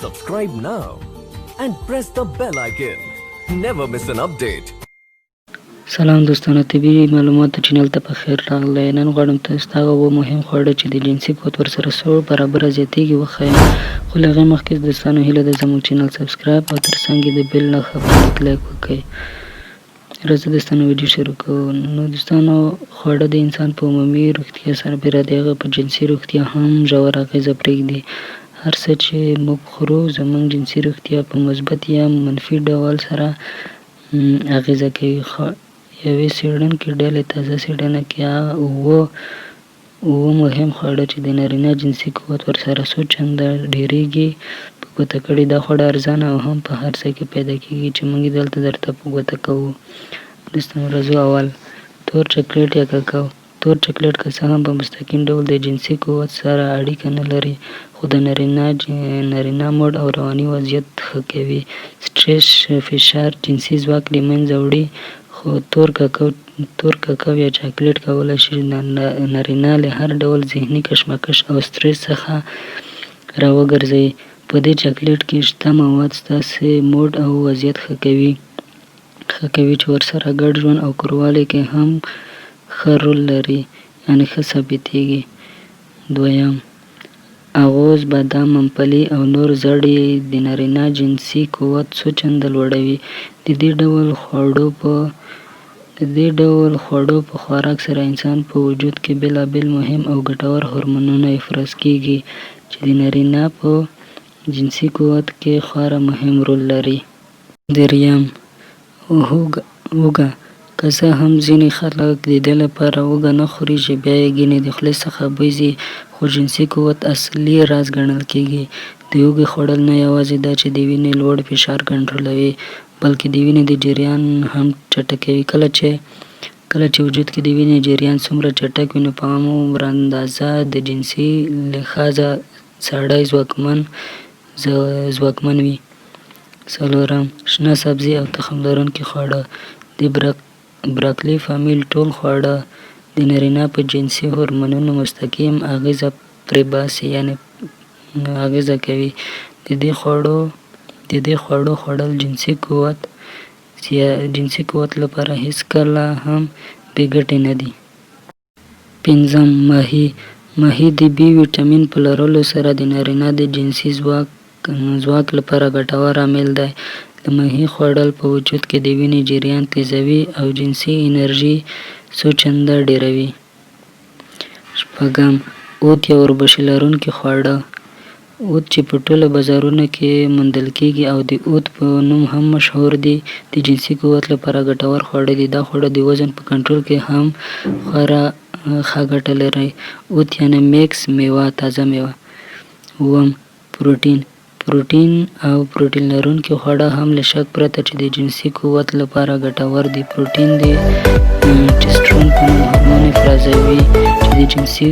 Subscribe now and press the bell icon. Never miss an update. سلام دوستانو، طبي معلوماتو چینل ته په خیر راغلی. نن غواړم تاسو ته هغه اووه مهم خواړه چې د جنسي قوت ورسره څو برابره زیاتیږي وښایم. خو له هغې مخکې دوستانو، هیله ده زموږ چینل subscribe او ترڅنګ یې د bell نښه باندې کلیک وکړئ. راځه دوستانو، ویډیو شروع کوو. نو دوستانو، خواړه د انسان په عمومي روغتیا سربېره د هغه په جنسي روغتیا هم ژوره اغېزه پرېږدي. هر څه چې موږ خورو، زموږ جنسي روغتیا په مثبت یا منفي ډول سره اغېزه کوي. یوې څېړونکې ډلې تازه څېړنه کې هغه اووه مهم خواړه چې د نارینه جنسي قوت ورسره څو چنده ډېرېږي په ګوته کړي. دا خواړه ارزانه او هم په هر ځای کې پیدا کېږي چې موږ یې دلته درته په ګوته کوو. دوستانو، راځو. اول، تور چاکلیټ یا کاکاو. تور چاکلیټ که څه هم په مستقیم ډول د جنسي قوت سره اړیکه نه لري، خو د نارینه موډ او رواني وضعیت ښه کوي. سټرس، فشار جنسي ځواک له منځه وړي، خو تور کاکاو یا چاکلیټ کولی شي نارینه له هر ډول ذهني کشمکش او سترس څخه راوګرځوي. په دې چاکلیټ کې شته مواد ستاسې موډ او وضعیت ښه کوي چې ورسره ګډ ژوند او کوروالی کې هم ښه رول لري، یعنې ښه ثابتېږي. دویم، اغوز، بادام، ممپلی او نور زړي د نارینه جنسي قوت څو چنده لوړوي. د دې ډول خوړو په خوراک سره انسان په وجود کې بېلابېل مهم او ګټور هورمونونه افراز کېږي چې د نارینه په جنسي قوت کې خورا مهم رول لري. دریم، هوږه. که څه هم ځینې خلک د دې لپاره هوږه نه خوري چې بیا یې ګنې د خولې څخه بوی ځي، خو جنسي قوت اصلي راز ګڼل کېږي. د هوږې خوړل نه یوازې دا چې د وینې لوړ فشار کنټرولوي، بلکې د وینې د جریان هم چټکوي. کله چې وجود کې د وینې جریان څومره چټک وي، نو په هماغومره اندازه د جنسي لحاظه سړی ځواکمن وي. څلورم، شنه سبزي او تخم لرونکي خواړه. د براکلي فامیل ټول خواړه د نارینه په جنسي هورمونونو مستقیم اغېزه پرېباسي، یعنې اغېزه کوي. د دې خواړو خوړل جنسي قوت لپاره هېڅکله هم بې ګټې نه دي. پنځم، ماهي. ماهي د بي ویټامین په لرلو سره د نارینه د جنسي ځواک لپاره ګټور عامل دی. د ماهي خوړل په وجود کې د وینې جریان تېزوي او جنسي انرژي څو چنده ډېروي. شپږم، اوت یا اوربشې لرونکي خواړه. اوت چې په ټولو بازارونو کې موندل کېږي او د اوت په نوم هم مشهور دي، د جنسي قوت لپاره ګټور خواړه دي. دا خواړه د وزن په کنټرول کې هم خورا ښه ګټه لري. اوت یعنې مکس میوه، تازه میوه. اووم، پروټین. پروټین او پروټین لرونکي خواړه هم له شک پرته چې د جنسي قوت لپاره ګټور دي. پروټین د ټسټورون په نوم هورمون افرازوي چې د جنسي